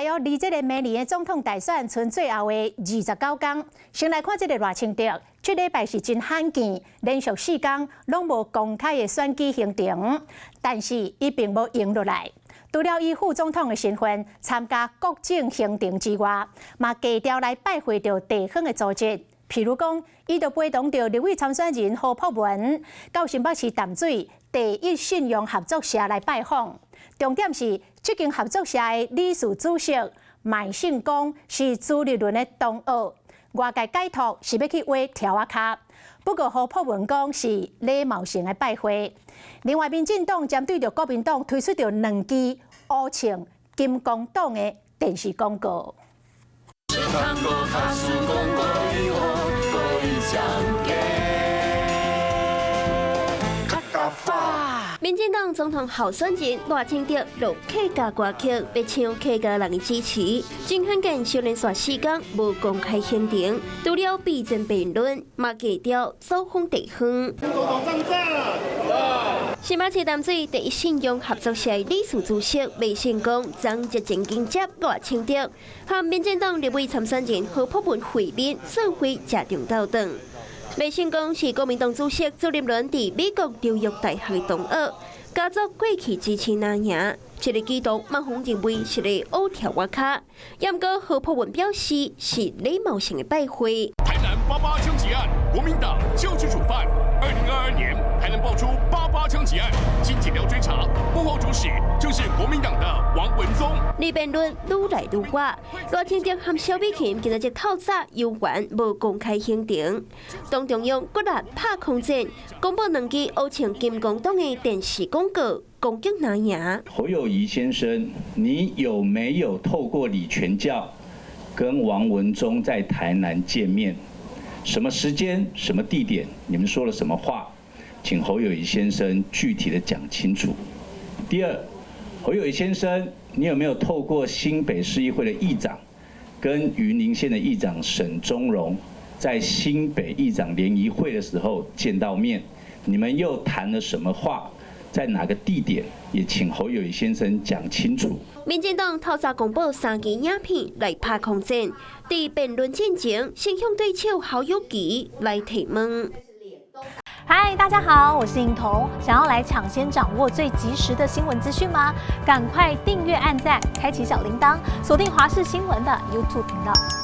大約離這个明年的總統大選賰最後的29工，先來看這个賴清德，這禮拜是真罕見，連續4工攏無公開的選舉行程，但是伊並無閒落來。除了以副總統的身份參加國政行程之外，嘛低調來拜會著地方的組織，譬如講，伊就陪同著立委參選人侯博文到新北市淡水第一信用合作社來拜訪。重點是，這間合作社的理事主席麥姓講是朱立倫的同學，外界解讀是欲去畫柱仔跤。不過侯博文講是禮貌性的拜會。另外，民進黨針對著國民黨推出著兩支烏穿金剛黨的電視廣告。民進黨總統候選人賴清德錄客家歌曲，欲搶客家人的支持。真罕見，小連續4工無公開行程，除了備戰辯論，嘛低調走訪地方。新北市淡水第一信用合作社理事主席麥成功，昨日前迎接賴清德，和民進黨立委參選人侯博文會面，做伙食中晝頓。麥成功是國民黨主席朱立倫佇美國紐約大學的同學，家族過去支持藍營，這个舉動嘛予認為是咧烏柱仔跤。毋過侯博文表示是禮貌性的拜會。台南八八槍擊案，國民黨就是主犯。2022年，台南爆出八八槍擊案，經檢調追查，幕後主使就是國民黨的王文宗。李辯論愈來愈熱，賴清德和蕭美琴今仔日透早猶原無公開行程，黨中央閣來拍空戰，公布兩支烏穿金剛黨的電視廣告，攻擊藍營。侯友宜先生，你有沒有透過李全教跟王文忠在台南見面？什麼時間、什麼地點？你們說了什麼話？請侯友宜先生具體的講清楚。第二，侯友宜先生，你有沒有透過新北市議會的議長跟雲林縣的議長沈宗榮，在新北議長聯誼會的時候見到面？你們又談了什麼話？在哪個地點？也請侯友宜先生講清楚。民進黨透早公布三支影片來拍空戰，佇辯論進前，先向對手侯友宜來提問。嗨，大家好，我是穎彤，想要來搶先掌握最及時的新聞資訊嗎？趕快訂閱、按讚、開啟小鈴鐺，鎖定華視新聞的 YouTube 頻道。